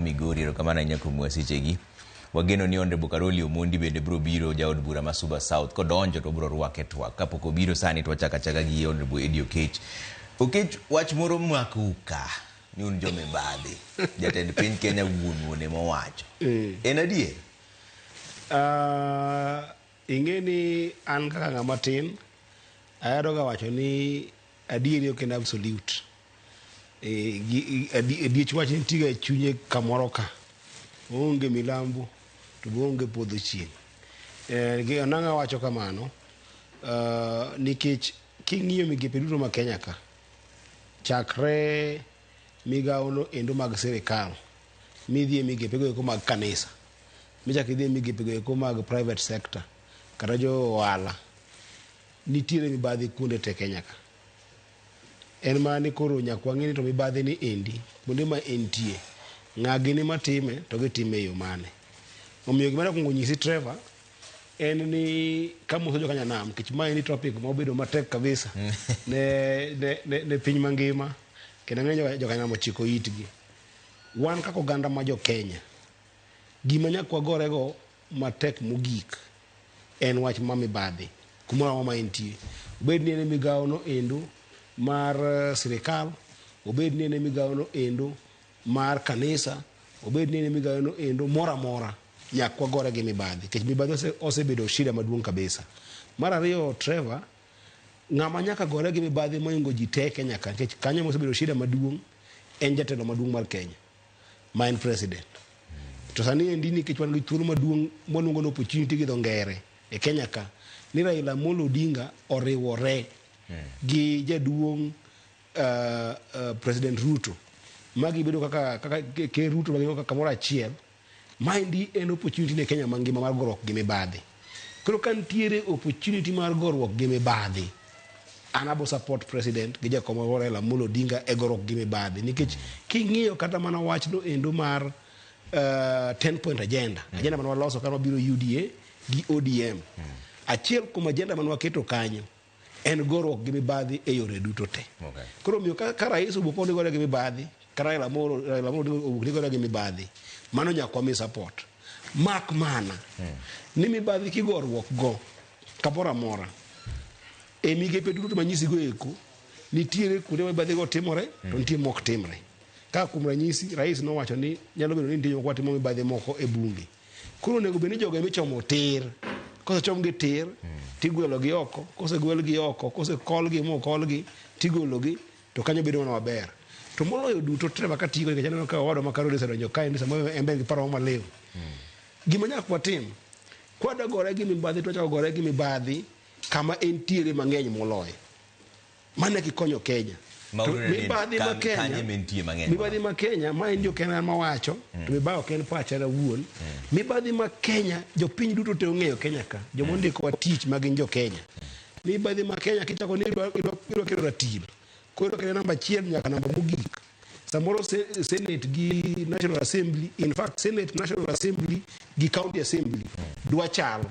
Migori, erokamano ahinya kuom sechegi. Wageno ni Honorable Karoli Omondi bende biro biro jaod bura ma Suba South. Kodonjo to biro rwake twak. Kapok obiro sani to wachako achaka gi Honorable Eddie Okech. Okech, wach moro makou ka ni un jomibadhi. Jatend piny Kenya wuon wuon ema owacho. En adier? Ing'e ni an kaka ng'ama tin, ahero ga wacho ni adieri ok en absolute. Adiech wach nitie ga e chunye kamoro ka. Oonge milambo to be oonge podho chieng'. Nang'o awacho kamano? Nikech king'iyo migepe duto ma Kenya ka, chakre migawo no endo mag sirikal, midhi e migepe go eko mag kanisa, michak idhi e migepe go eko mag private sector, kata jo ohala, nitiere mibadhi kuonde te Kenya ka. En mana ni koro nyaka wang'e ni to mibadhi ni endi, kuonde ma entie, ng'a gini matime to gitime e yo mane. Omiyo gima nakwongo nyisi Trevor, en ni kamoso joka nyanam, nikech ma en topic ma obedo matek kabisa ne piny mangima, kendo ang'eyo joka nyanam ochiko itgi. Wan kaka oganda ma jo Kenya, gima nyaka wagorego matek mogik en wach ma mibadhi kumoro amora ma entie. Obed ni en e migawo no endo mar sirikal, obed ni en e migawo no endo mar kanisa, obed ni en e migawo no endo moro amora, nyaka wagore gi mibadhi. Nikech mibadhi osebedo shida maduong' kabisa. Mar ariyo, Trevor, ng'ama nyaka gore gi mibadhi mohingo ji te e Kenya ka, nikech kanyo mosebedo shida maduong' en jatelo maduong' mar Kenya, ma en president. To sani endi nikech wan gi thuolo maduong' mwaluongo ni opportunity gi dho ngere e Kenya ka, ni Raila Amolo Odinga oriwore gi jaduong' President Ruto, ma gibedo kaka Ker Ruto ma gibedo kamoro achiel. Maendi en opportunity ne Kenya mangima mar goruok gi mibadhi. Koro ka nitiere opportunity mar goruok gi mibadhi, an abo support president gi jakom Raila Amolo Odinga e goruok gi mibadhi. Nikech king'iyo kata mana wachno endo mar 10 point agenda, agenda mane waloso kane wabiro UDA gi ODM. Achiel kuom agenda mane waketo kanyo en goruok gi mibadhi e yore duto te. Koro omiyo ka rais owuok ni gore gi mibadhi, ka Raila Amolo Odinga owuok ni gore gi mibadhi, mano nyaka wami support. Mak mana ni mibadhi kigoruok go kamoro amora e migepe duto manyisi go eko, nitiere kuonde ma mibadhi go timore to nitie mok timre. Ka kuom ranyisi, rais nowacho ni nyalo bedo ni nitie jomoko matimo mibadhi moko e bunge. Koro onego bed ni jogo ema ichomo tir. Kosechom gi tir, tigwelo gi oko, kosegwel gi oko, kosekol gi mokol gi, tigolo gi, to kanyo bedo mana maber. To moloyo duto, Trevor katigo nikech aneno ka owadwa ma Karoli osedonjo kaendi, samoro en be en gi paro maliw. Gima nyaka watim, kwadwa gore gi mibadhi to wachako gore gi mibadhi kama entiere mang'eny moloyo. Mano e kikonyo Kenya. To mibadhi ma Kenya, mibadhi ma Kenya, ma en jo Kenya ma wacho, to mibadhi ok en pacha awuon. Mibadhi ma Kenya, jopiny duto te ong'eyo Kenya ka, joma ondikowa tich ma gin jo Kenya. Mibadhi ma Kenya kichako ni idwa keto ratil, koro idwa kete namba achiel nyaka namba mogik. Samoro Senate gi National Assembly, in fact Senate, National Assembly gi County Assembly dwa chal.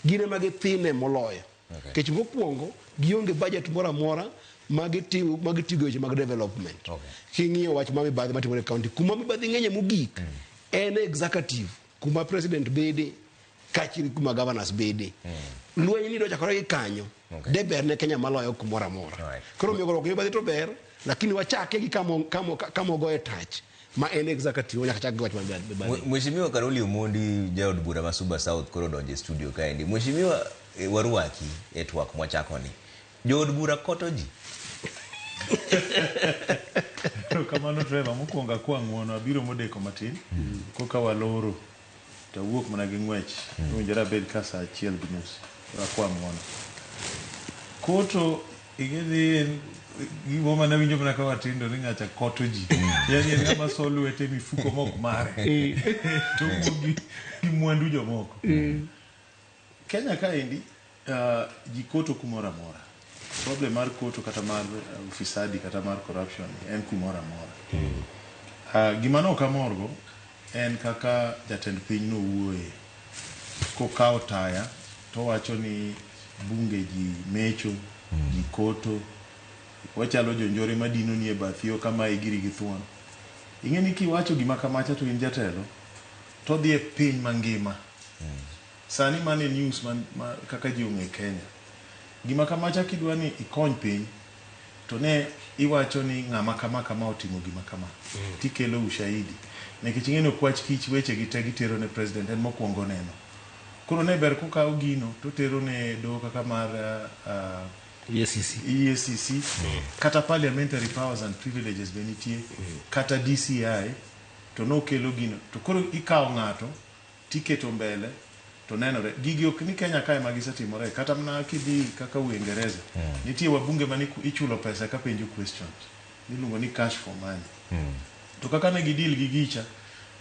Gin ema githine moloyo. Nikech mokwongo gionge budget moro amora ma gitiyo weche mag development. King'iyo wach ma mibadhi matimore e county, kuma mibadhi ng'enye mogik en executive, kuma president bede kaachiel gi kuma governors bede. Lweny ni dochakore gi kanyo, de ber ne Kenya maloyo kumoro amora. Koro omiyo goruok gi mibadhi to ber, lakini wachake gi kama ogoye tach ma en executive nyaka chak gi wach mar mibadhi. Mheshimiwa Karoli Omondi, jaod bura ma Suba South, koro odonjo e studio kaendi. Mheshimiwa, warwaki e twak mwachako ni. Jood bura koto ji? Kamano Trevor, mokwongo akwa ng'uono, abiro modeko matin. Koka waloro, to awuok mana gi ng'wech. Owinjore abed ka saa 1:30. Akwa ng'uono. Koto, ing'e ni en gimo mane awinjo mana ka watindo ni ng'acha koto ji. Yani en ng'ama so lwete e mifuko mok mare. To owuok gi mwandu jomoko. Kenya kaendi, ji koto kumoro amora. Problem mar koto kata mar ufisadi kata mar corruption en kumoro amora. Gima ne ok amorgo en kaka jatend piny nowuoye kokawo taya towacho ni bunge ji mecho, ji koto, wachalo jonjore madino ni e bath yo kama igiri gi thuon. Ing'e ni kiwacho gima kamacha to in jatelo, to odhi e piny mangima. Sani mano e news man, ma, kaka ji ong'e Kenya. Gima kamacha kidwa ni ikony piny, to ne iwacho ni ng'ama kama kama otimo gima kama. Tikelo ushahidi. Nikech ing'e ni okwach kich weche gi te gitero ne president en mokwongo neno. Koro ne ber kokawo gino to tero ne doho kaka mar EACC. EACC kata parliamentary powers and privileges be nitie kata DCI to nokelo gino to koro ikawo ng'ato tiketo mbele to nenore gigi ok ni Kenya kae ma gisetimore kata mana kidhi kaka Uingereza nitie wabunge mane ichulo pesa ka penjo questions miluongo ni cash for money to kaka ne gidil gi gicha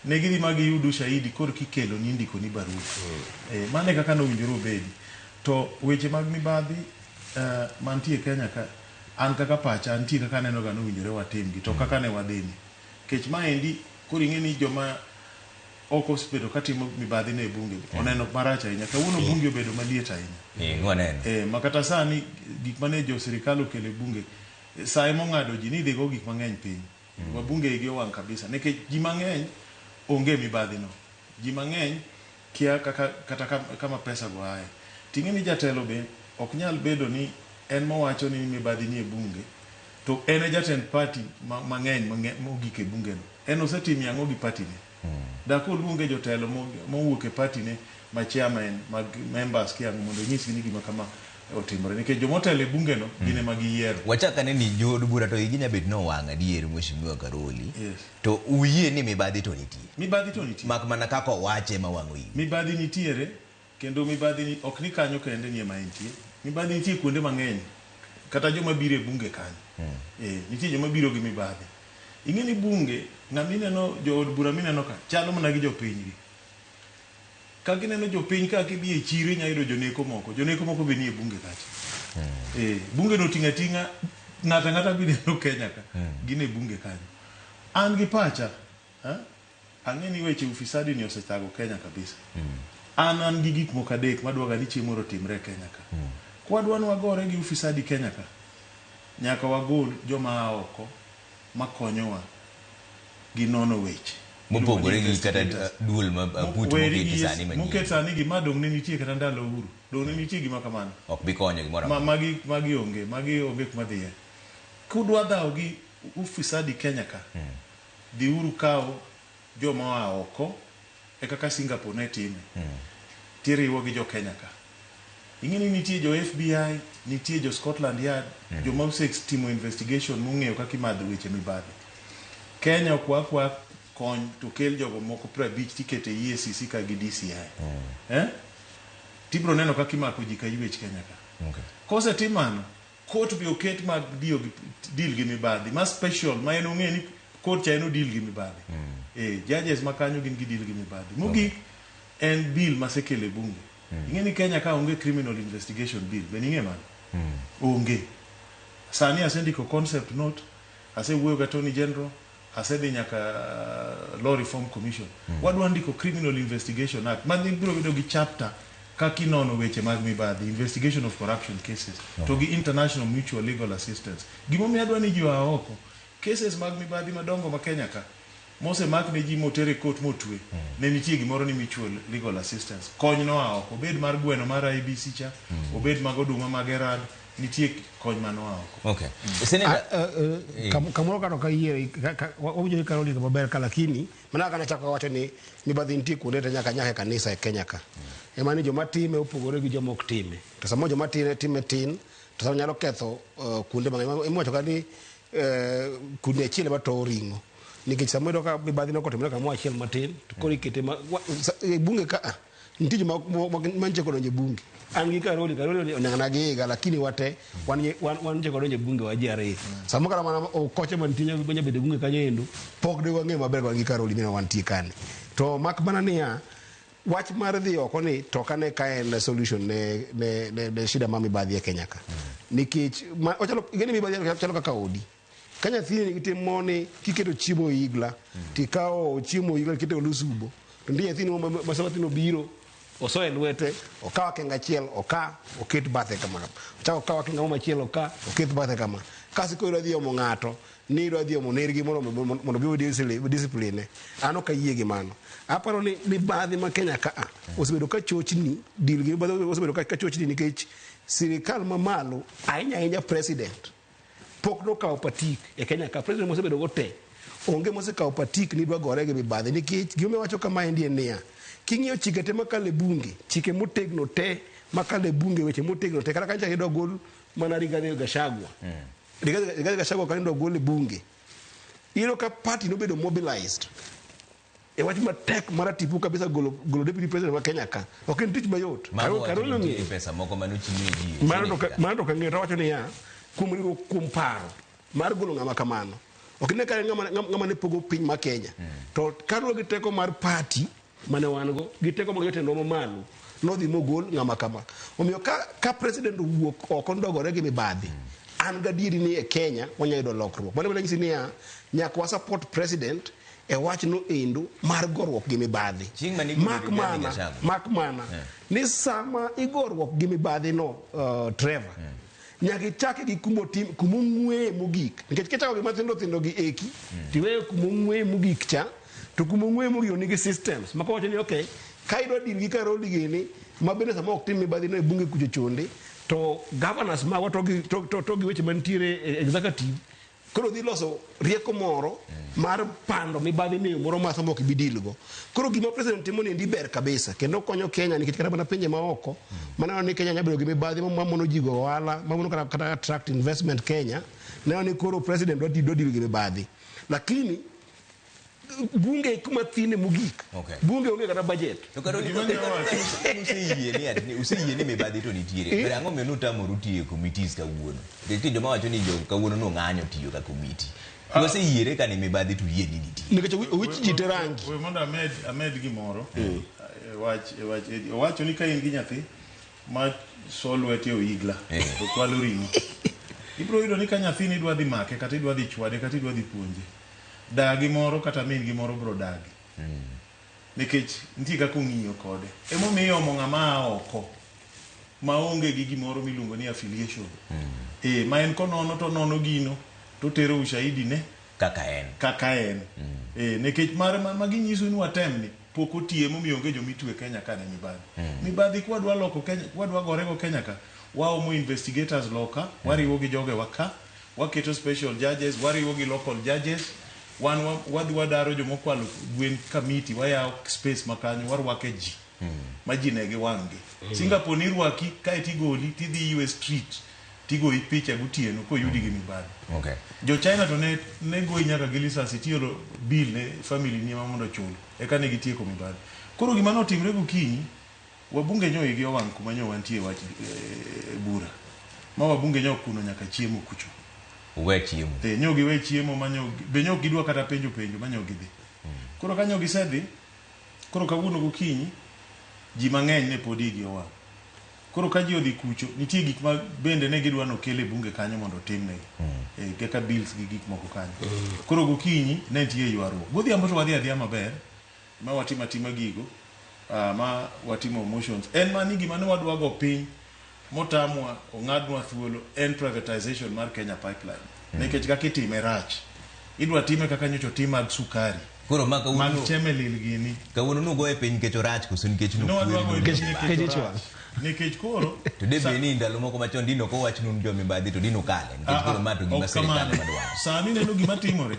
ne gidhi ma giyud ushahidi koro kikelo ni indiko ni barua mano e kaka nowinjore obedi to weche mag mibadhi mantie Kenya ka an kaka pacha antie kaka aneno ga nowinjore watimgi to kaka ne wadhini kech maendi koro ing'e ni joma ok osebedo katimo mibadhi ne e bunge oneno marach ahinya kawuono bunge obedo maliet ahinya Nwaneno. Ma kata sani gik mane jo sirikal okelo e bunge sa emong'ado ji ni idhi go gik mang'eny piny wabunge igi owang' kabisa nikech ji mang'eny onge mibadhi no ji mang'eny kia kaka kata kama pesa go aye ting'e ni jatelo be ok nyal bedo ni en mowacho ni mibadhi ni e bunge to en e jatend party mang'eny mogik e bunge no en osetimo ang'o gi party ne dak oluonge jotelo mowuok e party ne ma chairman mag members kia ang'o mondo onyisgi ni gima kama otimore nikech jomotelo e bunge no gin ema giyiero Wachak ane ni jood bura to igi nyabet nowang' adier Mheshimiwa Karoli. Yes. To uyie ni mibadhi to nitie. Mibadhi to nitie. Mak mana kaka owache ema wang'o iu. Mibadhi nitiere kendo mibadhi ni, ok ni kanyo kende ni ema entie. Mibadhi nitie kuonde mang'eny kata joma biro e bunge kanyo. Nitie joma biro gi mibadhi. Ing'e ni bunge ng'ama ineno jood bura mineno ka chalo mana gi jopinygi. Ka gineno jopiny ka kidhi e chiro inya yudo joneko moko. Joneko moko be nie bunge kacha. Bunge no oting'o ating'a ng'ato ang'ata mineno Kenya ka gin e bunge kanyo. An gi pacha ang'e ni weche ufisadi ni osethago Kenya kabisa. An gi gik moko adek madwaga ni chieng' moro otimre e Kenya ka. Kwadwa ni wagore gi ufisadi Kenya ka, nyaka wagol joma a oko makonyowa gi nono weche. Mopogore gi kata duol ma aput moketi sani manyien. Moket sani gi ma dong' ne nitie kata ndalo Uhuru. Dong' ne nitie gima kamano. Ok bi konyo gimoro amora. Magi onge, magi onge kuma dhiye. Kudwa dhawo gi ufisadi Kenya ka, dhiuru kaw joma oa oko e kaka Singapore ne time. Tiriwo gi jo Kenya ka. Ing'e ni nitie jo FBI, nitie jo Scotland Yard, joma osetimo investigation mong'eyo kaka imadho weche mibadhi. Kenya okwa akwa kony to kel jogo moko 50 tikete EACC ka gi DCI. Tibro neno kaka imako ji ka ywech Kenya ka. Kosetim mano, court be oket mag deal gi mibadhi, ma special, ma en ong'e ni court cha en odeal gi mibadhi. Judges ma kanyo gin gi deal gi mibadhi. Mogik, en bill masekelo e bunge. Ing'e ni Kenya ka onge criminal investigation bill, be ning'e mano? Onge. Sani asendiko concept note, asewuoyo gi Attorney General, asedhi nyaka Law Reform Commission. Wadwa ndiko Criminal Investigation Act, ma biro bedo gi chapter kaka inono weche mag mibadhi, investigation of corruption cases, to gi international mutual legal assistance. Gimomiyo adwa ni ji oa oko, cases mag mibadhi madongo ma Kenya ka, mosemak ne ji moter e court motwe, ne nitie gimoro ni mutual legal assistance. Kony noa oko, obed mar gweno mar IBC cha, obed mag oduma mag Erad, nitie kony manoa oko. Senator, Kamoro kata ok ayiere, wawinjo ni Karoli maber ka, lakini mana kaka nachako wacho ni mibadhi nitie kuonde te nyaka e kanisa e Kenya ka. Ema ni joma time opogore gi joma ok time. To samoro joma time tin, to samoro nyalo ketho kuonde mang'eny. Iwacho ka ni kudni achiel ema towo ring'o. Nikech samoro iyudo ka mibadhi no kotimore kamoro achiel matin, to koro ikete ma, e bunge ka, nitie joma manche kodonjo e bunge. An gi Karoli, Karoli onang'na gi higa, lakini wate, wan nche kodonjo e bunge wa ji ariyo. Samoro kata mana okoche mantie nya bedo e bunge kanyo endo, pok de wang'eyo maber wan gi Karoli ni wantie kani. To mak mana niya, wach mar dhi oko ni to ok ane ka en solution ne shida ma mibadhi e Kenya ka. Nikech ochalo, ing'e ni mibadhi chalo kaka odi. Ka nyathini nigi tim moro ni kiketo chiemo e igla, tikawo chiemo e igla tiketo e olusubo, to nitie nyathini moro ma sama nyathino obiro, osoyo e lwete, okawo akenga achiel, oka, oket bathe kama. Ochako okawo akenga moro machielo, oka, oket bathe kama. Kasto koro idhi omo ng'ato, ni idwa dhi omo nergi mondo mondo bi discipline an ok ayie gi mano. Aparo ni mibadhi ma Kenya ka a osebedo ka chochni deal gi mibadhi osebedo ka chochni nikech sirikal mamalo ahinya ahinya president pok nokawo patik e Kenya ka. President mosebedo go te onge mosekawo patik ni dwa gore gi mibadhi nikech gima wacho kamaendi en niya, king'iyo chike te makalo e bunge, chike motegno te makalo e bunge, weche motegno te, kata kanyo idwa gol mana Rigathi Gachagua. Rigathi Gachagua kanyo idwa gol e bunge, iyudo ka party nobedo mobilized e wach matek maratipo kabisa golo deputy president ma Kenya ka ok en tich mayot. Mago wacho Karoli ni ong'eyo. nitie pesa moko manochiw ne ji e Mano to Senate ka. Mano to kang'eyo to awacho niya, kuom riwruok kuom paro mar golo ng'ama kamano ok ne ka ng'ama ne pogo piny ma Kenya to kaluwore gi teko mar party mane wan go gi teko mag jotendwa mamalo nodhi mogol ng'ama kama. Omiyo ka president owuok oko ndogore gi mibadhi, an gadieri ni e Kenya wanyalo yudo lokruok. Mano ema nyisi niya, nyaka wa support president e wachno endo mar goruok gi mibadhi. Chieng' mane igolo Mak Rigathi mana Gachagua. Mak mana ni sama igoruok gi mibadhi no, Trevor, nyaka ichake gi kumotim kumong'weye mogik, nikech kichako gi mathindo thindo gi eki tiweyo kumong'weye mogik cha, to kumong'weye mogik nigi systems ma kowacho ni okay, ka idwa deal gi Karoli gini ma bende sama ok tim mibadhi no e bunge kucho chonde to governors magwa to gi weche mantiere e executive koro dhi loso rieko moro mar pando mibadhi ni moro ma sama ok ibi deal go. Koro gima president timo ni endi ber kabisa kendo konyo Kenya, nikech kata mana pinje maoko maneno ni Kenya nyalo bedo gi mibadhi mamono ji go ohala, mamono kata attract investment Kenya, neno ni koro president dwa deal gi mibadhi, lakini bunge kuma thine mogik. Bunge onge kata budget. To Karoli, Gima ne owacho. Useyie ni mibadhi to nitiere. Ber ang'o miyo nutamoru tiyo e committees kawuono? Nitie joma wacho ni jo kawuono nong'anyo tiyo ka committee. Useyiere ka ni mibadhi to uyie ni nitie. Nikech owich ji te rangi. We mondo amed gimoro e wach Eddie. Owacho ni ka in gi nyathi ma so lwete oigla to kwalo ring'o, ibiro yudo ni ka nyathini idwa dhi make kata idwa dhi chwade kata idwa dhi puonje, dagi moro kata min gi moro biro dagi nikech nitie kaka ong'iyo kode. Emomiyo iomo ng'ama a oko maonge gi gimoro miluongo ni affiliation, ma en konono to nono gino to tero ushahidi ne kaka en. Kaka en, nikech mar ma ginyiso ni watem ni pok otiye momiyo onge jomitwe Kenya ka ne mibadhi. Mibadhi kwadwa loko Kenya, kwadwa gorego Kenya ka, waomo investigators loka, wariwo gi jogewa ka, waketo special judges, wariwo gi local judges. Wan wadhi wadaro jomokwalo gwen kamiti, wayawo space makanyo, warwake ji ma ji ne gi wang'gi. Singapore nirwaki kae tigoli tidhi iwe street tigoyi picha gotieno koyudi gi mibadhi. Jo China to ne goyi nyaka gi lisasi tiolo bill ne family ni ema mondo ochul eka ne gitieko mibadhi. Koro gima notimre gokinyi, wabunge nyo igi owang' kuma nyo wantie wach bura ma wabunge nyo kuno nyaka chiemo kucho. Uwe chiemo. Nyo giwe chiemo ma nyo be nyo gidwa kata penjo penjo ma nyo gidhi. Koro ka nyo gisedhi, koro kawuono gokinyi ji mang'eny ne pod igi owang'. Koro ka ji odhi kucho, nitie gik ma bende ne gidwa nokel e bunge kanyo mondo otimnegi. Kaka bills gi gik moko kanyo. Koro gokinyi ne nitie ywaruok. Godhiambo to wadhi adhiya maber ma watimo atima gigo, ma watimo motions. En mani gima ne wadwa go piny motamwa ong'adnwa thuolo en privatization mar Kenya Pipeline. Nikech kaka itime rach. Idwa time kaka nyocha otim mag sukari. Koro ma Mag kawuono Chemelil gini. Kawuono nugoye piny nikech orach koso nikech Ne wadwa goyo nukweri? piny nikech Nikech orach. Nikech koro To de bed ni ndalo moko machon dino kowachnu un jomibadhi to dino kale nikech koro ma to gima Ok sirikal kamano. ema dwaro. Sani neno gima timore.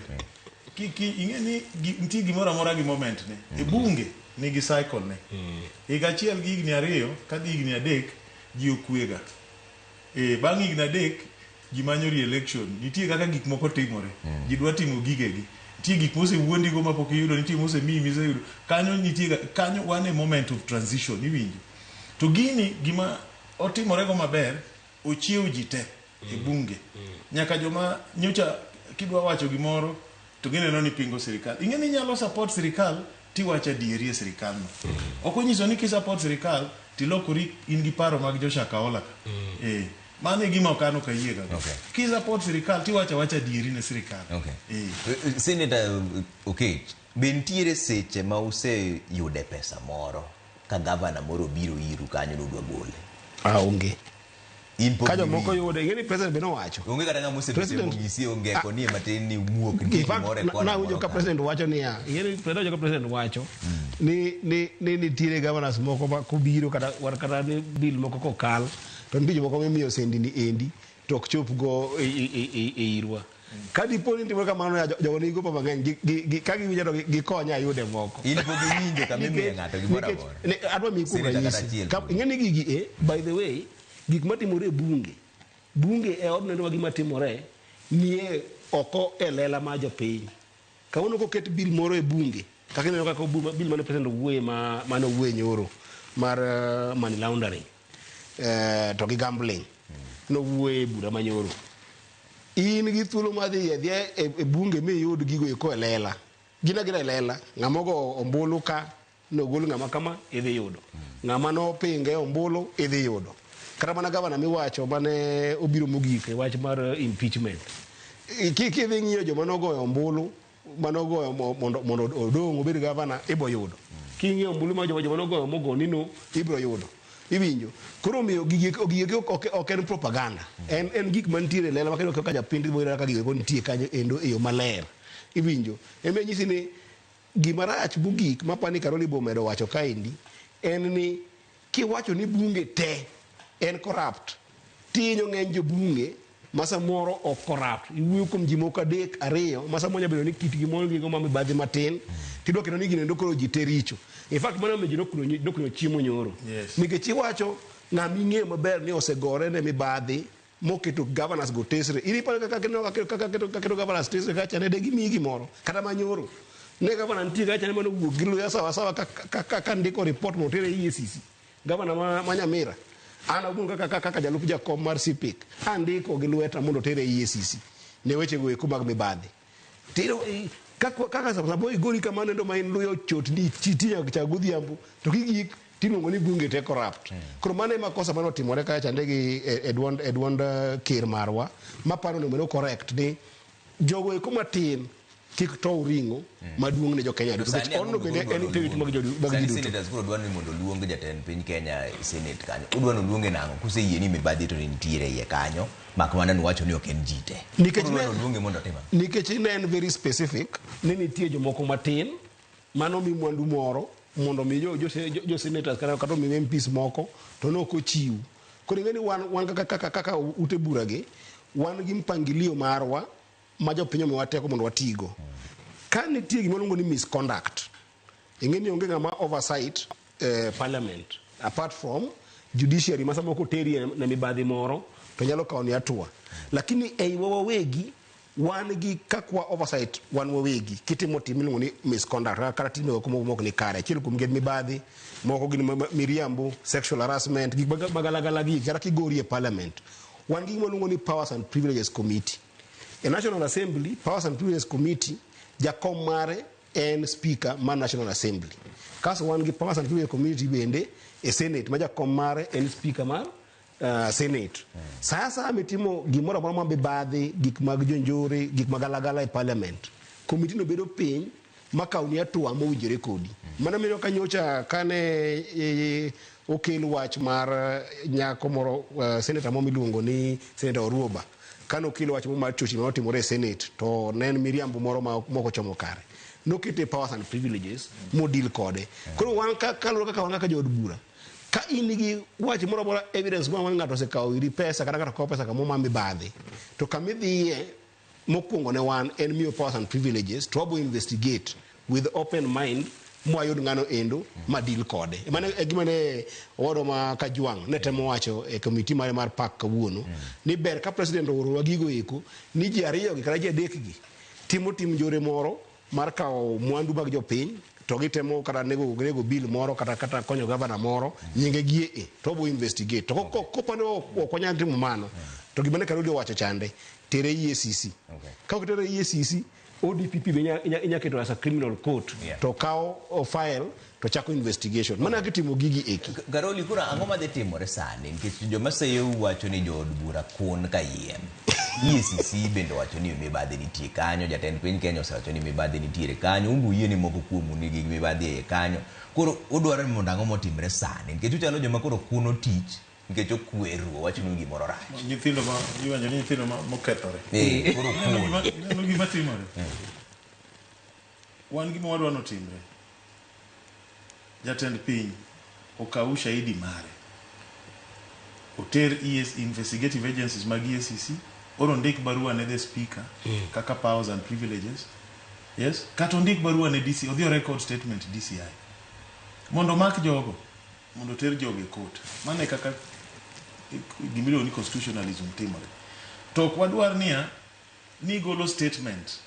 Ing'e ni nitie gimoro amora gi moment ne. E bunge nigi cycle ne. Higa achiel gi higni 2 kadhi higni 3 ji okwega. Bang' higni 3 ji manyo re-election. Nitie kaka gik moko timore. Ji dwa timo gigegi. Nitie gik mosewuondigo mapok iyudo, nitie mosemiyi miseyudo. Kanyo nitie kanyo wan e moment of transition, iwinjo. To gini gima otimorego maber, ochiew ji te e bunge. Nyaka joma nyocha kidwa wacho gimoro to gineno ni pingo sirikal. Ing'e ni inyalo support sirikal tiwacho adieri e sirikal no. Ok onyiso ni kisupport sirikal tilokori in gi paro mag jo Shakahola ka. Mano e gima ok an ok ayiega go. Kisupport sirikal tiwacho awacha adieri ne sirikal. Senator Okech, be nitiere seche ma useyude pesa moro ka gavana moro obiro iru kanyo nudwa gole? Aonge. In pok Ka jomoko iwinjo. yude, ing'e ni president be nowacho. Onge kata ng'ama osebet President- monyisi onge koni e matin ni wuok nitie In fact, gimoro e na- kona nawinjo moro ka ka. president wacho niya, ing'e ni president wacho ka president wacho ni ni ni nitiere governors moko ma kobiro kata war kata ni bill moko kokal to nitie jomoko mimiyo sendi ni endi to ok chop go e, e, e, e, e irwa. Ka dipo ni timore kamano ya jogo nigi gopa mang'eny gi, gi, gi, ka giwinjo to gi- gikonya ayude moko. In pok iwinjo kama imiye Nikech- ng'ato gimoro nikech- amora. ne- adwa miyi kuom Senator kata ranyisi. achiel Ka- kuom. Ing'e ni gigi e, by the way, gik matimore e bunge, bunge e odno endo ma gima timore nie oko e lela mar jopiny. Kawuono koket bill moro e bunge, kaka ineno kaka bill mane president owuoye ma mane owuoye nyoro mar money laundering to gi gambling nowuoye e bura manyoro. In gi thuolo mar dhi adhiya e, e bunge miyud gigo eko e lela. Gin agina e lela. Ng'ama ogo ombulu ka nogol ng'ama kama idhi yudo. Ng'ama nopinge ombulu idhi yudo. Kata mana gavana miwacho mane obiro mogik e wach mar impeachment. Kidhi ng'iyo joma nogoyo ombulu manogoyo mondo mondo odong' obed gavana ibo yudo. King'iyo ombulu mar joma joma nogoyo mogo ni no ibiro yudo. Iwinjo. Koro omiyo gigi gigi ok ok en propaganda. En en gik mantiere e lela makendo kaka japiny ibiro yudo kaka gigo nitie kanyo endo e yo maler. Iwinjo. Ema nyisi ni gima rach mogik mapani Karoli bomedo wacho kaendi en ni kiwacho ni bunge te en corrupt tinyo ng'eny jobunge ma samoro ok corrupt iwuoyo kuom ji moko adek ariyo ma samoro nyalo bedo ni kitgi moro gigo ma mibadhi matin tidwa kendo ni gino endo koro ji te richo in fact mano omiyo ji nokunyo chiemo nyoro Yes. nikech iwacho ng'ama ing'eyo maber ni osegore ne mibadhi moketo governors go tesre in iparo kaka kaka kaka kaka keto governors tesre kacha ne de gimiyi gimoro kata manyoro ne gavana nitie kacha ne mano wuok gi luya sawa sawa ka, ka, ka, ka ndiko report motere EACC gavana ma, ma Nyamira an awuon kaka, kaka, kaka jalup jakom mar CPIC andiko gi lweta mondo otere EACC ne weche go eko mag mibadhi Tiro, kaka, kaka samoro igori kamano endo ma in luya ochotni chiti nyaka chak godhiambo to kigik tiluongo ni bunge te corrupt. Koro mano ema kosa mane otimore kacha chande gi e, e duond, e duond ker marwa maparo ni onego correct ni jogo eko matin kik tow ring'o maduong' ne jo Kenya duto. Sani Nikech ang'o odno bende koro en dwaro ute mag jo mag ji Sani duto. senators koro dwaro ni mondo oluong jatend piny Kenya e Senate kanyo. Udwa ni oluonge nang'o? Kuseyie ni mibadhi to nitiere iye kanyo, mak mana ni wacho ni ok en ji te. Nikech Koro udwa ne- ni oluonge mondo otim ang'o? Nikech ne en very specific ni nitie jomoko matin mano mi mwandu moro mondo mi jo, jo, jo, jo senators kata kata omi MPs moko to ne ok ochiw. Koro ing'e ni wan, wan kaka, kaka, kaka ute bura gi wan gi mpangilio marwa ma jopiny omiwa teko mondo watigo. Ka nitie gima iluongo ni misconduct, ing'e ni onge ng'ama oversight parliament apart from judiciary ma samoro koteri ne mibadhi moro to nyalo kawo ni hatua. Lakini eiwa wawegi wan gi kakwa oversight wan wawegi kitimo tim miluongo ni misconduct kata timbe moko mok ni kare. Achiel kuom gi en mibadhi, moko gin miriambo, sexual harassment, gik magalagala gi kata kigori e parliament. Wan gi gima iluongo ni Powers and Privileges Committee. E National Assembly, Powers and Privileges Committee, jakom mare en speaker mar National Assembly. Kasto wan gi Powers and Privileges Committee bende e Senate ma jakom mare en speaker mar Senate. Sa asaya mitimo gimoro amora ma mibadhi, gik mag jonjore, gik magalagala e parliament, committee no bedo piny makawni hatua mowinjore kodi. Mano mineno ka nyocha kane okel wach mar nyako moro senator moro miluongo ni Senator Oruoba kane okel wach moro mar chochni manotimore e Senate to ne en miriambo moro ma mok ochomo kare. Nokete powers and privileges modil kode. Koro wan kaluwore kaka wan kaka jood bura ka in gi wach moro amora evidence moro amora ni ng'ato osekawo iri pesa kata ng'ato kawo pesa kamoro ma mibadhi to kamidhiye mokwongo ne wan en miyo powers and privileges to wabo investigate with open mind mwayud ng'ano endo ma deal kode. Mano e gima ne owadwa ma Kajwang' ne temo wacho e committee mare mar PAC kawuono ni ber ka president oorowa gigo eko ni ji ariyo gi kata ji adek gi timo tim njore moro mar kawo mwandu mag jopiny to gitemo kata nego nego bill moro kata kata konyo gavana moro nyinge gie e to wabo investigate to kopani ok wanyal timo mano to gima ne Karoli owacho chande tere EACC. Ka ok tere EACC ODPP be inya keto as a criminal court to kawo file to chako investigation. Mana kaka itimo gigi eki. Karoli, koro ang'o madhi timore sani nikech joma seyou wacho ni jood bura kun kayiem. EACC bende wacho ni mibadhi nitie kanyo, jatend piny Kenya osewacho ni mibadhi nitiere kanyo, un be uyie ni moko kuomu nigi mibadhi e iye kanyo. Koro udwaro ni mondo ang'o motimre sani nikech uchalo joma koro kuno tich Nikech okweru, owachonu gimoro rach. Nyithindo ma iwacho ni nyithindo ma mokethore. Koro Ineno kuon. Ineno gima timore. Wan gima wadwa notimre. Jatend piny okaw ushahidi mare. Oter ES investigative agencies mag EACC or ondik barua ne the speaker kaka powers and privileges. Yes, kata ondik barua ne DC, odhi o record statement DCI. Mondo omak jogo, mondo oter jogo e court. Mano e kaka gimiluongo ni constitutionalism timore. To ok wadwar niya, ni golo statement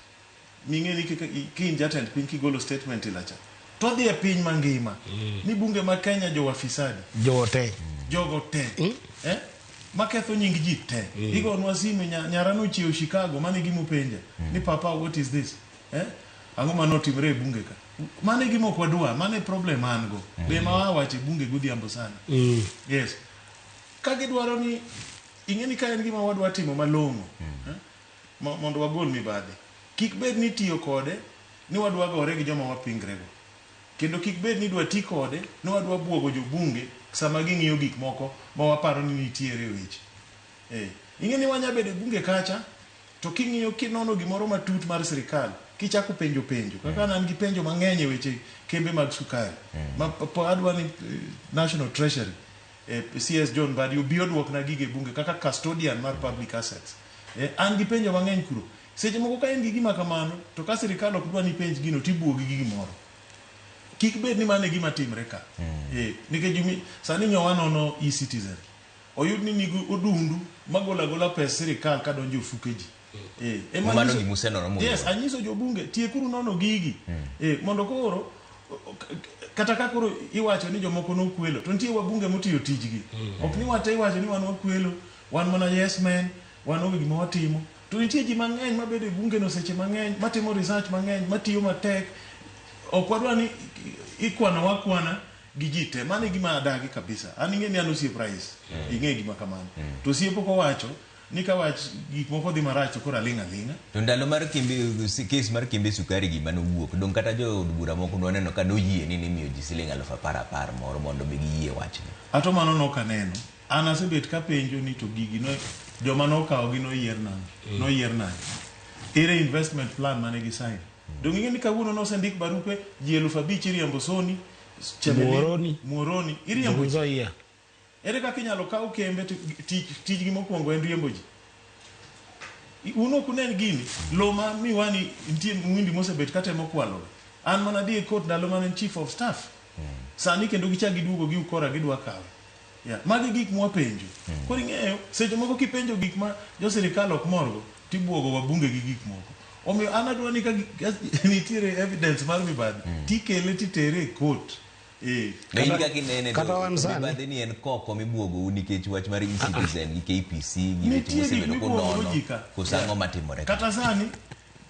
ming'e ni kaka ka in jatend piny kigolo statement ilacha to odhi e piny mangima ni bunge ma Kenya jowafisadi Jote. Jogo te maketho nying ji te. Igonwa simu nyara nochiewo Chicago, mano e gima openja ni papa, what is this, Ang'o mane otimre e bunge ka? Mano e gima ok wadwa, mano e problem an go be ma wawacho e bunge godhiambo sana. Yes, ka gidwaro ni ing'e ni ka en gima wadwa timo malong'o, mondo wagol mibadhi, kik bed ni tiyo kode ni wadwa gore gi joma wapingrego, kendo kik bed ni idwa ti kode ni wadwa buogo jobunge sama ging'iyo gik moko ma waparo ni nitiere weche. Ing'e ni wanya bedo e bunge kacha to king'iyo kinono gimoro matut mar sirikal kichako penjo penjo kaka an gi penjo mang'eny e weche kembe mag sukari ma adwa ni National Treasury, CS John Mbadi obi oduokna gige bunge kaka custodian mar public assets. An gi penjo mang'eny kuro. Seche moko ka in gi gima kamano to ka sirikal ok dwa ni penj gino tibuogi gi gimoro. Kik bed ni mano e gima timre ka. Nikech sani nyowa nono e-citizen. Oyud ni nigi odundu magolo agola pes sirikal kadonjo e ofuke ji. Ema Mano gima usenono mondo. Yes, anyiso jobunge tiekuru nono gigi. Mondo koro kata ka koro iwacho ni jomoko nokwelo to nitie wabunge motiyo tijgi. Ok ni wate iwacho ni wan wakwelo, wan mana yes men, wan onge gima watimo. To nitie ji mang'eny mabedo e bunge no seche mang'eny, matimo research mang'eny, matiyo matek. Ok wadwa ni ikwano wakwana gi ji te. Mano e gima adagi kabisa. An ing'e ni an osiep rais. Ing'e gima kamano. To osiep ok owacho ni ka wach gik moko dhi marach to koro aling' aling'a. To ndalo mar kembe, kes mar kembe sukari gima nowuok, dong kata jood bura moko nwaneno ka noyie ni nimiyo ji siling 10,000 moro mondo be giyie wachni. Ato mano nok aneno. An asebet kapenjo ni to gigi no, joma nokawogi noyier nang'o? Noyier nade? Ere investment plan mane gi sign? Dong ing'e ni kawuono nosendik barupe ji 5,000 iriembo Soni, Chemelil, Muhoroni. Muhoroni, iriembo ji. Nzoia. Ere kaka inyalo kaw kembe to tijgi mokwongo en riembo ji? Un ok unen gini, lo ma Miwani nitie Mwindi mosebet katemo kwalo. An mana dhi e court ndalo mane en chief of staff. Sani kendo gichak giduogo gi ukora gidwa kawe. Yeah. Magi gik mwapenjo. Koro ing'eyo, seche moko kipenjo gik ma jo sirikal ok morgo, tibuogo wabunge gi gik moko. Omiyo an adwa ni ka nitiere evidence mar mibadhi, tikele titere e court. To in kaka inene to Kata wan sani. mibadhi ni en koko mibuogou nikech wach mar e-citizen gi KPC gi weche Nitie gik mosebedo mibuogo kunono, ji ka. koso ang'o matimore ka? Kata sani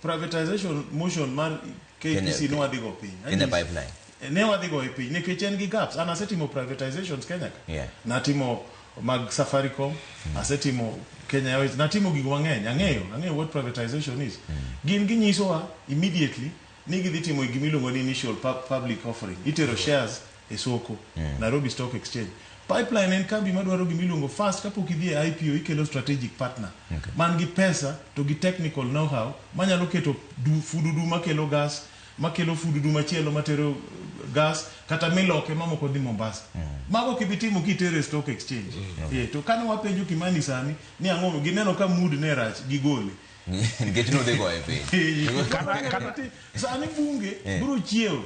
privatization motion mar KPC ne wadhi go piny. Kenya Anyisi. Pipeline. Ne wadhi go e piny nikech en gi gaps. An asetimo privatizations Kenya ka. Natimo mag Safaricom, asetimo Kenya Airways, natimo gigo mang'eny. Ang'eyo what privatization is. Gin ginyisowa immediately ni gidhi timo gima iluongo ni initial public offering. Itero shares e soko, Nairobi Stock Exchange. Pipeline en kambi madwaro gima iluongo first kapok idhi e IPO ikelo strategic partner. Man gi pesa to gi technical know-how manyalo keto fududu makelo gas, makelo fududu machielo matero gas, kata miloke mamoko dhi Mombasa. Mago ok ibi timo kitere e stock exchange. To kane wapenjo Kimani sani ni ang'o gineno ka mood ne rach gigole. Nikech nodhi goye piny. Sani bunge biro chiewo.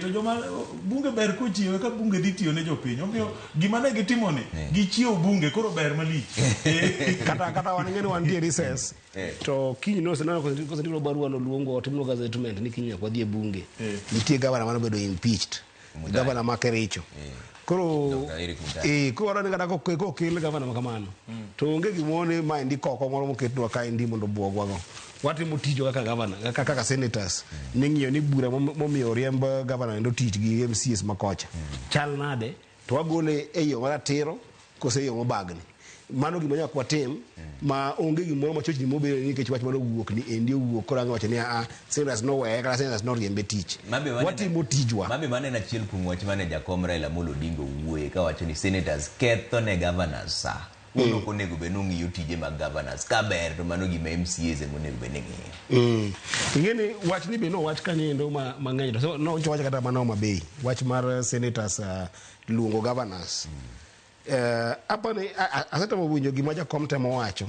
To joma bunge ber kochiewo eka bunge dhi tiyo ne jopiny. Omiyo gima ne gitimo ni, gichiewo bunge koro ber malich. Kata wan ng'eni wantie recess. To kiny noseneno kosendikno barua noluongo otimno gazetment ni kiny nyaka wadhi e bunge. Nitie gavana mane obedo impeached. Mutai. Gavana ma Kericho. Koro Dr. Eric Mutai. Koro wadwaro ni kata kokel gavana ma kamano. To onge gimoro ni maendi koko moro moketnwa kaendi mondo obuogwago. Watimo tijwa kaka gavana, kaka senators. Ni ng'iyo ni bura momiyo oriemb gavana endo tich gi MCAs ma kocha. Chal nade to wagole e yo maratiro kose e yo mobagni. Mano gima nyaka watim ma onge gimoro ma chochni mobedo nikech wach mane owuok ni endi owuok koro ang' wacho ni a senators noweye kata senators noriembe tich. Mabe waneno- Watimo tijwa. Mabe mano en achiel kuom wach mane jakom Raila Amolo Odinga owuoye kawacho ni senators ketho ne governors sa. Un ok onego bed ni ung'iyo tije mag governors. Ka ber to mano gima MCAs ema onego bed ni ng'iyo. Ing'e ni wach ni be nowach kanyo endo mang'eny to so nowacho kata mana Homa Bay wach mar senators luongo governors. Apani asetemo winjo gima jakom temo wacho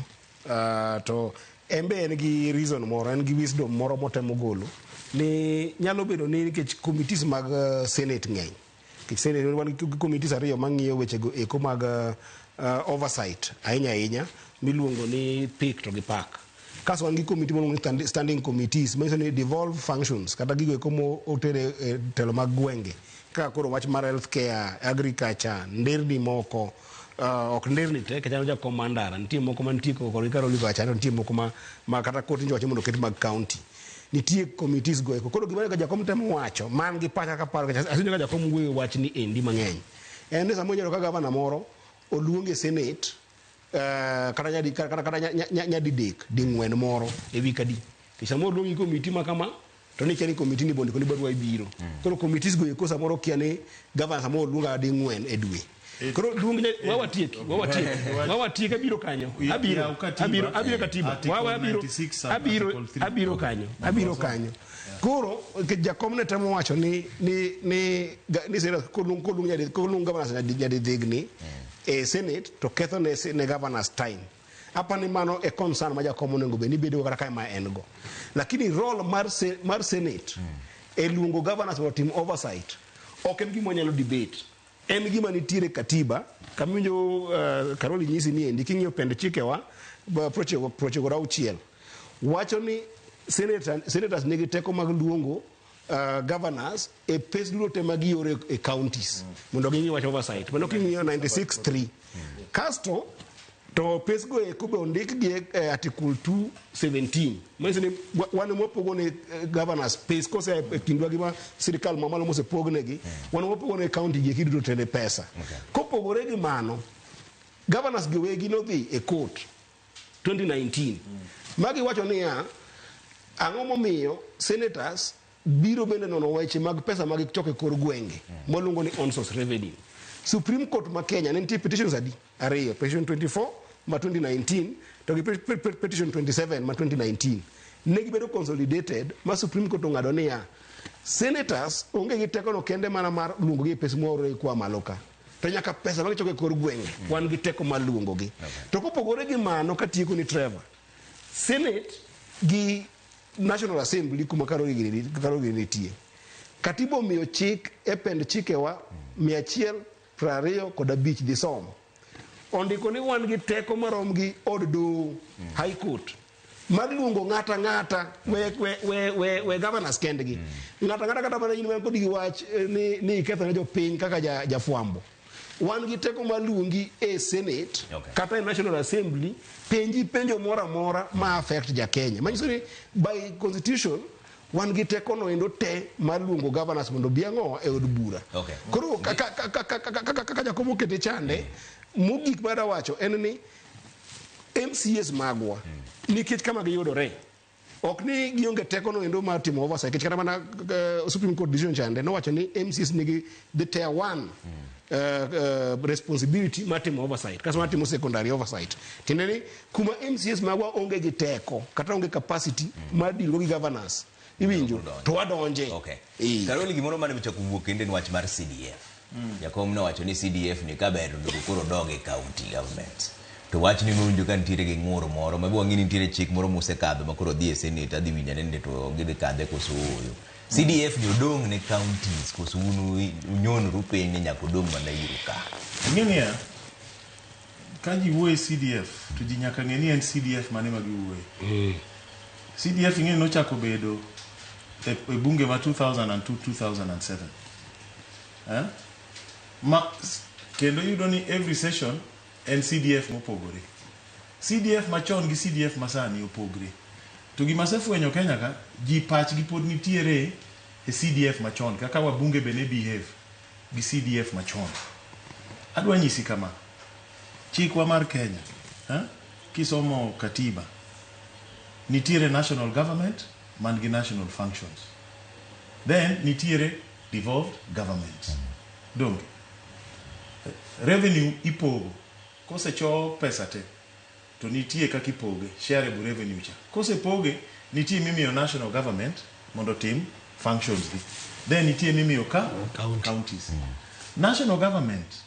to en be en gi reason moro en gi wisdom moro motemo golo ni nyalo bedo ni nikech committees mag senate ng'eny nikech senate wan gi committees ariyo mang'iyo weche go eko mag oversight ahinya ahinya miluongo ni PIC to gi PAC kaso wan gi committee miluongo ni standing committees manyiso ni devolved functions kata gigo eko motere e telo mag gwenge kaka koro wach mar health care, agriculture, nderni moko ok nderni te nikech an jakom mar ndara nitie moko mantie kod Karoli kocha nitie moko ma kata kot nyocha wacho mondo oket mag county nitie committees go eko koro gima jakom temo wacho man gi pacha kaparo nikech asewinjo ka jakom wuoyo e wach ni endi mang'eny en ni samoro inyalo ka gavana moro oluong e senate kata nyadi kata nyadidek ding'wen moro e wik adi nikech samoro oluongi committee ma kama to ni kia ni committee ni bondiko ni barua ibiro koro committees go eko samoro kia ni gavana samoro oluonga ding'wen e dwe koro luong wawatieki wawatieki abiro kanyo abiro Yaw katiba. abiro katiba Article wawa abiro 96 sub abiro article 3. abiro kanyo abiro kanyo koro nikech jakom ne temo wacho ni senate koluong nyadi koluong governors nyadi dhigni e senate to ketho ne governors time apani mano e concern ma jakom onego bed ni bedo kata ka ma en go lakini role mar senate e luongo governors mondo otim oversight ok en gima wanyalo debate en gima nitiere katiba kamiwinjo Karoli nyisi ni endi king'iyo pend chikewa 96 wacho ni senators nigi teko mag luongo governors e pes duto te ma gioro e counties mondo ging'i wach oversight mano king'iyo 96.3 kasto to pes go eko be ondik gi e article 217 manyiso ni wan ema wapogo ne governors pes kose e kindwa gi ma sirikal mamalo mosepognegi wan ema wapogo ne county gi eki duto te ne pesa kopogore gi mano governors gi wegi nodhi e court 2019 magi wacho niya ang'o momiyo senators biro bende nono weche mag pesa ma gichoko e kor gwenge mwaluongo ni own source revenue Supreme Court ma Kenya ne nitie petitions adi ariyo petition 24 ma 2019 to gi petition 27 ma 2019 ne gibedo consolidated ma Supreme Court ong'ado niya senators onge gi teko no kende mana mar luongo gi e pes mwaoro kwa malo ka to nyaka pesa ma gichoko e kor gwenge wan gi teko mar luongo gi to kopogore gi mano katieko ni Trevor Senate gi National Assembly kuma Karoli gini nitie katiba omiyo chik e pend chikewa 125 dhi somo ondiko ni wan gi teko marom gi od doho High Court mar luongo ng'ata ng'ata we governors kendgi ng'ata ng'ata kata mana in man kod gi wach ni iketho ne jopiny kaka jafwambo wan gi teko mar luongi e Senate kata e National Assembly penji penjo moro amora ma affect ja Kenya manyiso ni by constitution wan gi teko no endo te mar luongo governors mondo obi ang'o e od bura koro kaka jakom okete chande mogik mar wacho en ni MCAs magwa nikech kama giyudore ok ni gionge teko no endo mar timo oversight nikech kata mana Supreme Court decision chande nowacho ni MCAs nigi the tier one responsibility mar timo oversight kaso mar timo secondary oversight tiende ni kuma MCAs magwa onge gi teko kata onge capacity mar deal go gi governors iwinjo to wadonje Karoli gimoro mane ochako wuok kendo en wach mar CDF jakom nowacho ni CDF ni kaber to onego koro dog e county government to wach ni mowinjo ka nitiere gi ng'ur moro ma wang'e ni nitiere chik moro mosekadho ma koro dhi e senate adhi winjo ane ni to gidhi kadhe koso ooyo CDF ni odong' ne counties koso un unyonoru piny ni nyaka odong' mana iru ka Ing'e niya, ka ji wuoyo e CDF to ji nyaka ng'e ni en CDF mane ma giwuoye. CDF ing'e ni nochako bedo e bunge ma 2002 2007. Eh? Ma kendo iyudo ni every session en CDF mopogore. CDF machon gi CDF masani opogre. To gima asefwenyo Kenya ka, ji pachgi pod nitiere e CDF machon kaka wabunge be ne behave gi CDF machon. Adwa nyisi kama. Chikwa mar Kenya, eh? Kisomo katiba, nitiere national government man gi national functions. Then nitiere devolved governments. Donge? Revenue ipogo. Kosecho pesa te, to nitie kaka ipoge, shareable revenue cha. Kosepoge, nitie mimiyo national government mondo otim functions gi. Then nitie mimiyo ka County. counties. National government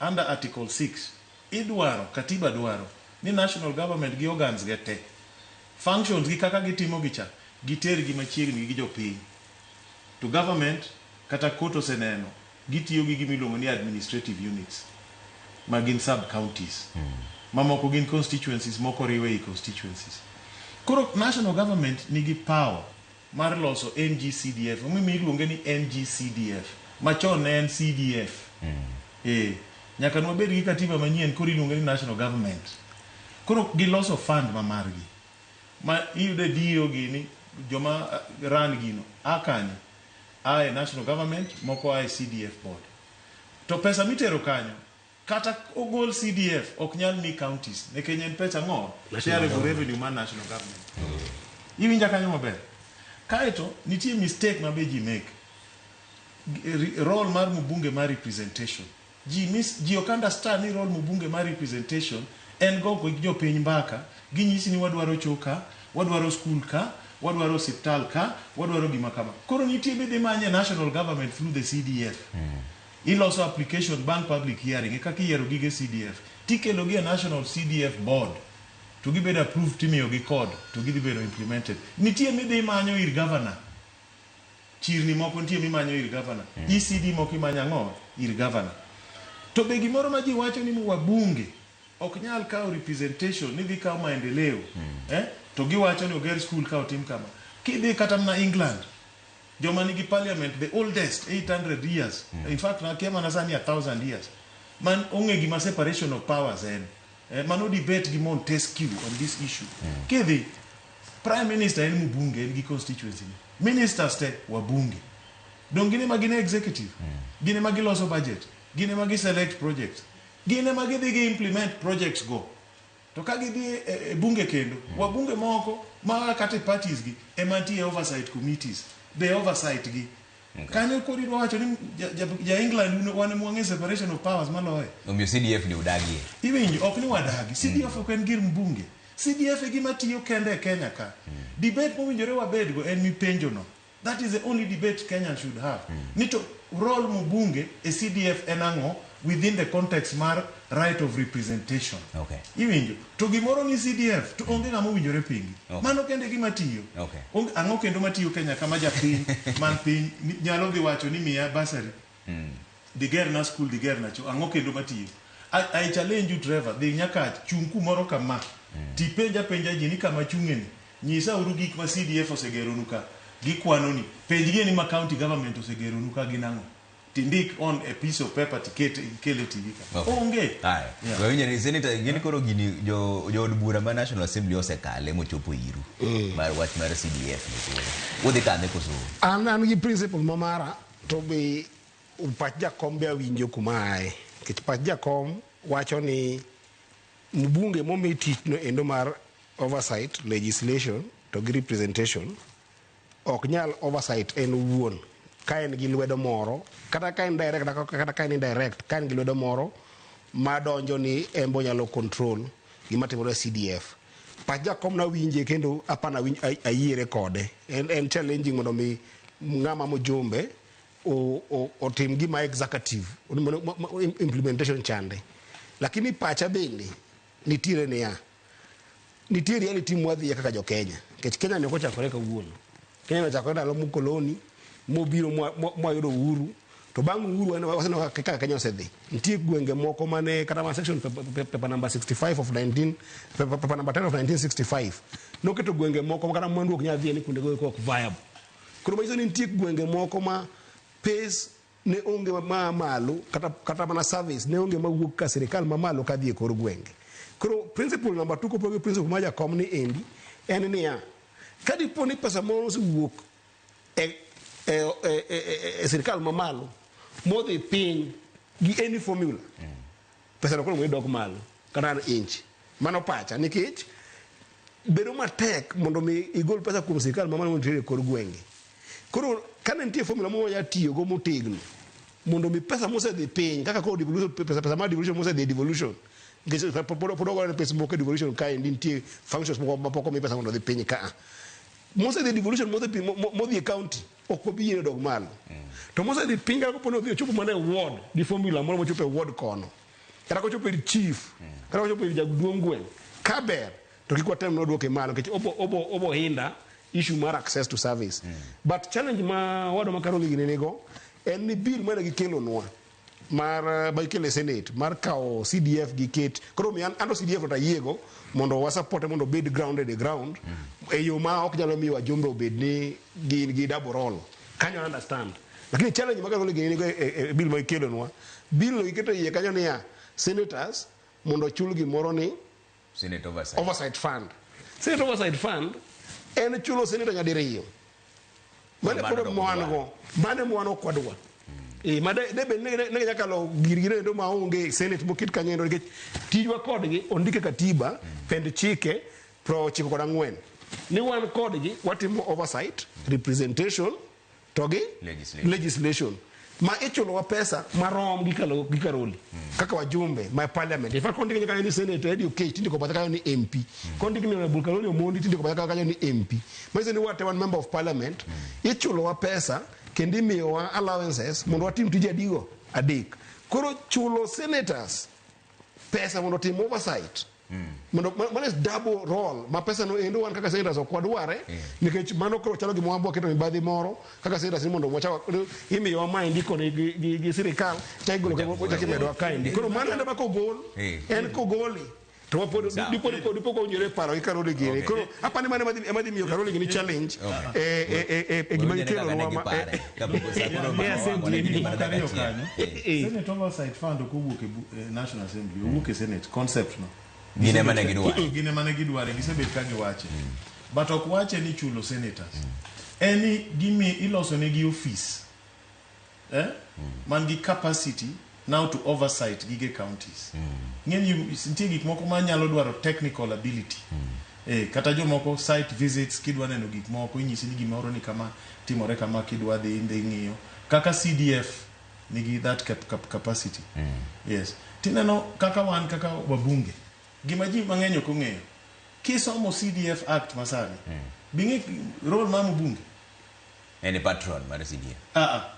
under Article 6 idwaro, katiba dwaro ni national government gi organs ge te functions gi kaka gitimo gi cha giter gi machiegni gi jopiny. To government kata court oseneno gitiyo gi gima iluongo ni administrative units ma gin sub counties. Mamoko gin constituencies, moko oriw ei constituencies. Koro national government nigi power mar loso NGCDF. Omiyo iluonge ni NGCDF. Machon ne en CDF. Nyaka nwabed gi katiba manyien koro iluonge ni national government. Koro giloso fund ma margi. Ma iyudo DO gini, joma run gino, a kanye? A e national government, moko a e CDF board. To pesa mitero kanyo, kata ogol CDF ok nyal mi counties, nikech en pesa ang'o? Shareable revenue mar national government. Iwinja kanyo maber? Kaeto, nitie mistake ma be ji make. Role mar mbunge mar representation. Ji ok understand ni role mbunge mar representation en go gi jopiny mbaka, ginyisi ni wadwaro cho ka, wadwaro school ka, wadwaro osiptal ka, wadwaro gima kama. Koro nitie midhi manye national government through the CDF. Iloso application bang' public hearing, e kaka iyiero gige CDF. Tikelo gi e national CDF board, to gibedo approved timiyogi code, to gidhi bedo implemented. Nitie midhi manyo ir governor. Chirni moko nitie mimanyo ir governor. ECD moko imanyo ang'o? Ir governor. To be gimoro ma ji wacho ni wabunge ok nyal kawo representation ni dhi kawo maendeleo. To giwacho ni oger school ka otim kama. Kidhi kata mana England, joma nigi parliament the oldest 800 years. In fact, nakia mana sani 1000 years. Man ong'e gima separation of powers en. Mano debate gi Montesquieu on this issue. Kidhi, Prime Minister en mbunge, en gi constituency ni. Ministers te wabunge. Dong gin ema gin e executive. Gin ema giloso budget. Gin ema gi select projects. Gin ema gidhi gi implement projects go. To ka gidhi e bunge kendo, wabunge moko ma kata e parties gi ema nitie oversight committees. Be oversight gi. Kanyo koro idwa wacho ni ja England wan ema wang'e separation of powers maloye. Omiyo CDF ni udagie. Iwinjo, ok ni wadagi. CDF ok en gir mbunge. CDF e gima tiyo kende e Kenya ka. Debate mowinjore wabedgo en mipenjo no. That is the only debate Kenya should have. Ni to role mbunge e CDF en ang'o within the context mar right of representation. Iwinjo, to gimoro ni CDF to onge ng'ama owinjore pingi. Mano kende gima tiyo. Onge ang'o kendo matiyo Kenya kama japiny man piny nyalo dhi wacho ni miya bursary. Diger na school, diger na cho, ang'o kendo matiyo? I challenge you Trevor, dhi nyaka chung' kumoro kama. Tipenja penja ji ni kama chung'e ni. Nyisa uru gik ma CDF osegeronu ka. Gikwano ni. Penj gi ni ma county government osegeronu ka gin ang'o. Tindik on a piece of paper tiket ikele TV ka. Onge. Aya. Wawinjo ni Senator gin koro gini jo jood bura ma National Assembly osekale mochopo iru. Mar wach mar CDF ni koro. Udhi kame koso? An gi principle ma mara to be pach jakom be awinjo kuma aye. Nikech pach jakom wacho ni mbunge momi tich no endo mar oversight, legislation to gi representation ok nyal oversight en owuon ka en gi lwedo moro kata ka en direct kata ka en indirect ka en gi lwedo moro madonjo ni en bo nyalo control gima timore e CDF. Pach jakom nawinje kendo apana ayiere kode. En challenging mondo mi ng'ama mojumbe otim gima executive implementation chande. Lakini pacha bende nitiere niya, nitie reality mwadhiye kaka jo Kenya. Nikech Kenya ni ok ochakore kawuono. Kenya nochakore ndalo mukoloni mobiro mwayudo uhuru. To bang' uhuru waseneno kaka Kenya osedhi. Nitie gwenge moko mane kata ma section paper number 65 of 19 paper number 10 of 1965 noketo gwenge moko ma kata mwandu ok nyal dhiye ni kuondego eko ok viable. Koro manyiso ni nitie gwenge moko ma pace ne onge ma malo kata mana service ne onge mawuok ka sirikal mamalo kadhi e kor gwenge. Koro principle number 2 kopog gi principle ma jakom ni endi en niya, ka dipo ni pesa moro osewuok e sirikal mamalo modhi piny gi any formula, pesa no koro dok malo. kata an inch. Mano pacha nikech bedo matek mondo mi igol pesa kuom sirkal ma mano nitiere e kor gwenge. Koro kane nitie formula moro wanya tiyogo motegno mondo mi pesa mosedhi piny kaka koro devolution pesa, pesa mar devolution mosedhi e devolution nikech pod ogore ni pesa moko e devolution kaendi nitie functions moko mapok omi pesa mondo odhi piny ka mosedhi e devolution modhi modhi e county ok obi yie dog malo to mosedhi piny kata kopo ni odhi ochopo mana e ward gi formula moro mochopo e ward kono kata kochopo ir chief kata kochopo ir jaduong' gweng' ka ber to kik watem ni waduoke malo nikech obo, obo, obo hinder issue mar access to service but challenge ma wadwa ma Karoli gini nigo en ni bill mane gikelonwa mar ma gikelo e senate mar kawo CDF gi ket koro mi an to CDF to ayiego mondo wa support mondo obed grounded e ground e yo ma ok nyalo miyo wajumbe obed ni gin gi double role kanyo I understand lakini challenge ma Karoli gini nigo e, e, e bill ma gikelonwa bill no giketo iye kanyo niya senators mondo ochul gimoro ni Senate oversight. oversight fund senate oversight fund en chulo senator nyadiriyo mane Mano koro dok mwan dwar. go mane mwan ok wadwa Eh, ma de de bed ni ne nyaka lo girgi endo maonge senate moket kanyo endo nikech tijwa kodgi ondik e katiba pend chike 94 ni wan kodgi watimo oversight representation to gi Legislation. legislation ma ichulowa pesa marom gi kalo gi Karoli kaka wajumbe ma parliament in fact kondik kanyo ni senator Eddie Oketch tindiko bathe kanyo ni MP kondik ni Honorable Karoli Omondi tindiko bathe kanyo ni MP manyiso ni wate wan member of parliament ichulowa pesa kendo imiyowa allowances mondo watim tije adigo adek koro chulo senators pesa mondo otim oversight mondo mano is double role ma pesa no endo wan kaka senators ok wadware nikech mano koro chalo gima wabwa keto mibadhi moro kaka senators ni mondo wachak imiyowa maendi koni gi, gi, gi sirikal chak igolo chak imedowa kaendi koro mano endo ma kogol en kogoli to wapod dipo dipo dipo kowinjore paro gi Karoli gini Okay. koro apani mano ema dhi miyo Karoli gini challenge e e e e, e gima Wawinjore kaka ne gikelonwa ma gipare. e, Kapok sa koro Yeah, ma yeah, wang'o ne gini Gik mar moko ariyo dakika achiel. kanyo. Eh. Senate Oversight Fund ok owuok e e National Assembly, owuok e Senate, concept no. Gin ema ne gidware. Gin ema ne gidware, gisebet ka giwache. But ok wache ni chulo senators. En ni gimi iloso negi office. Eh? Man gi capacity now to oversight gige counties. Ng'eny nitie gik moko ma nyalo dwaro technical ability. Eh, kata jomoko site visits kidwa neno gik moko inyisi ni gimoro ni kama timore kama kidwa dhi idhi ng'iyo. Kaka CDF nigi that capacity. Yes. Tineno kaka wan kaka wabunge. Gima ji mang'eny ok ong'eyo. Kisomo CDF Act masani, bing'e role mar mbunge. En e patron mar CDF. Ah ah.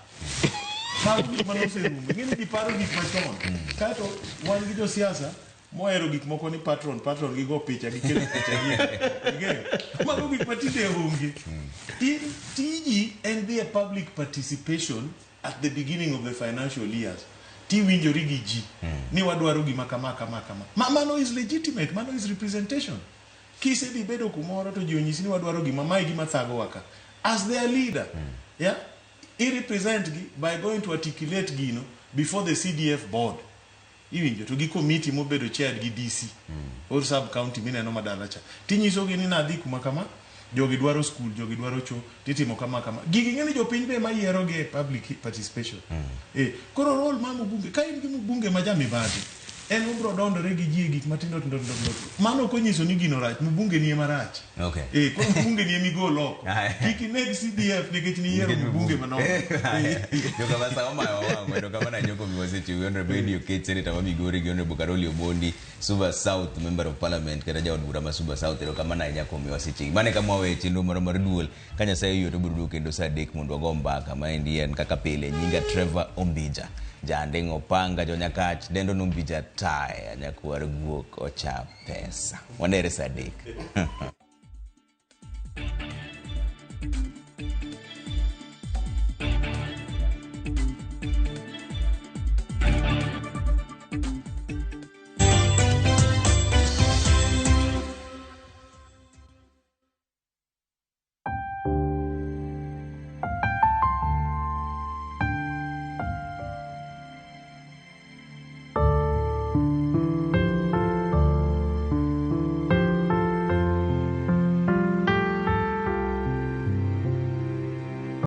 Paro gik mane oserumo. Ing'e ni ji paro gik machon. Kaeto wan gi josiasa mohero gik moko ni patron, patron gigo picha, gikelo picha gi. Ing'eyo? Mago gik matinde onge. In tiji en dhi e public participation at the beginning of the financial years. Tiwinjori gi ji ni wadwaro gima kama kama kama. Ma, mano is legitimate, mano is representation. Kisedhi bedo kumoro to ji onyisi ni wadwaro gima mae gima thagowa ka. As their leader, yeah, i represent gi by going to articulate gino before the CDF board. Iwinjo to gi committee mobedo chaired gi DC or sub county mineno madala cha. Tinyisogi ni nadhi kuma kama, jogi dwaro school, jogi dwaro cho, titimo kama kama. Gigi ng'e ni jopiny be ema yiero gi e public participation. Koro role mar mbunge, ka in gi mbunge ma jamibadhi, en obro dondore gi ji e gik matindo tindo tindo tindo. Mano ok onyiso ni gino rach, mbunge ni ema rach. Okay. Koro mbunge ni emigol oko. Kik ineg CDF nikech niyiero mbunge manok. Joka omayo wang'o erokamano ahinya kuom wasechiwo Honorable Eddie Oketch, Senator ma Migori gi Honorable Karoli Omondi, Suba South Member of Parliament kata jaod bura ma Suba South erokamano ahinya kuom wasechiwo. Mano e kama waweyo chenro marwa mar duol. Ka Nyasaye oyie to wabiro duogo kendo saa 3 mondo wago mbaka. Maendi en kaka pile nyinga Trevor Ombija. Janding' Opanga jonyakach dendo Nombija taya nyakwar guok ocha pesa. Wanere saa 3.